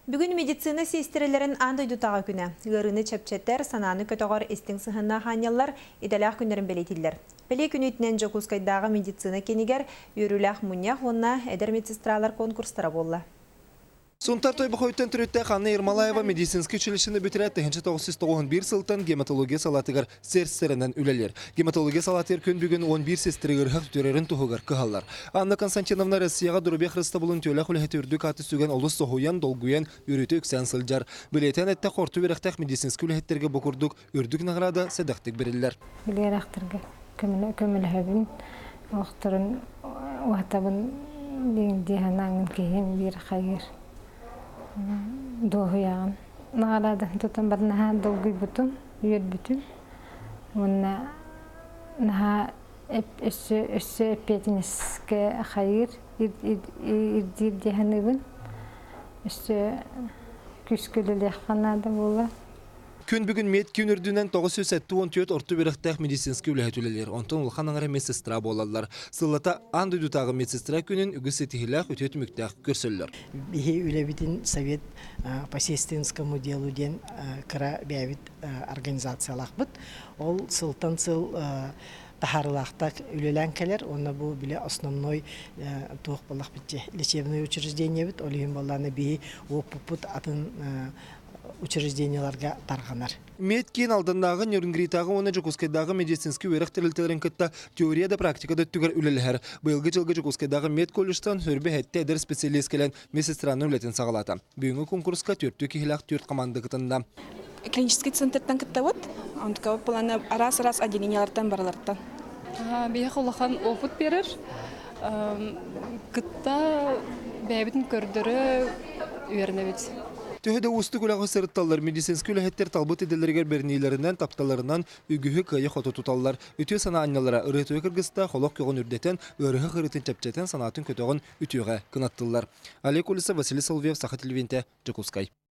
Бүгүн медицина сиэстэрэлэрин аан дойдутааҕы күнэ. Ыарыыны чэпчэтэр, санааны көтөҕөр истиҥ сыһыаннаах аанньаллар идэлээх күннэрин бэлиэтииллэр. Бэлиэ күнүтүнэн Дьокуускайдааҕы медицина киинигэр үөрүүлээх мунньах уонна эдэр медсестралар конкурстара буолла. Сунтар Тойбохойтон төрүттээх Анна Ермолаева медицинскэй училищены бүтэрэ 1991 сылтан гематология салаатыгар сэрсэрэнэн үлэлиир. Гематология салаатыгар күн бүгүн 11 сестры ыарыһах үтүөрэрин туһугар кыһаллар. Анна Константиновна Россияҕа доруобуйа харыстабылын төлөх үлэһити үрдүк ааты сүгэн олус соһуйан, долгуйан, үөрүүтэ үксээн сылдьар. Бэлиэтээн эттэххэ, орто үөрэхтээх медицинскэй үлэһиттэргэ бу курдук үрдүк наҕараада сэдэхтик бэриллэр. Билиэрэхтэргэ көмөлөһөбүн, олохторун уһатабын дии санааҥын киһим биир хайыыр дуоһуйаҕын. Наҕараадатын тутан бар наһаа долгуйбутум, үөрбүтүм уонна наһаа өссө өссө эппиэтинэскэ хайыыр ирдиир дии саныыбын. Өссө күүскэ үлэлиэххэ наада буолла. Күн бүгүн медкиин үрдүнэн 974 орто үөрэхтээх медицинскэй үлэһит үлэлиир. Онтон улахан аҥара медсестра буолаллар. Сыллата аан дойдутааҕы медсестра күнүн үгүс ситиһиилээх, үтүө түмүктээх көрсөллөр. Биһи үлэбитин Совет по сестринскому делу диэн кыра бэйэбит организациялаахпыт. Ол сылтан сыл таһаарыылаахтык үлэлээн кэлэр уонна бу бile основной туох буоллахпыт лечебное учреждениебит ол иһин буоллаана биһи уоппуппут атын учреждениеларга тарҕанар. Медкиин Алданнааҕы, Нерюнгритааҕы уонна Дьокуускайдааҕы медицинскэй үөрэх тэрилтэлэрин кытта теория да практика да өттүгэр үлэлэһэр. Быйылгы дьылга Дьокуускайдааҕы медколледжтан сөрбө сэттэ эдэр специалист кэлэн медсестраны үлэтин саҕалаата. Бүгүҥҥү куонкуруска түөртүү киһилээх түөрт команда кытынна. Клинический центртан кыттабыт. Онтукабыт планы араас-араас отделениелартан барылартан. Биһиэхэ улахан опыт биэрэр. Кытта бэйэбитин көрдөрө үөрэнэбит. Төһө да уустук үлэҕэ сырытталлар, медицинскэй үлэһиттэр талбыт идэлэригэр бэриниилэринэн, тапталларынан үгүһү кыайа-хото туталлар. Үтүө санаа анньаллара ырыа-туйа кыргыстаах олох көҕүн үрдэтэн, ыарыһах ырыытын чэпчэтэн, санаатын көтөҕөн үтүөҕэ кынаттыллар. Олег Улица, Василий Соловьев, Саха телевидениетэ, Дьокуускай.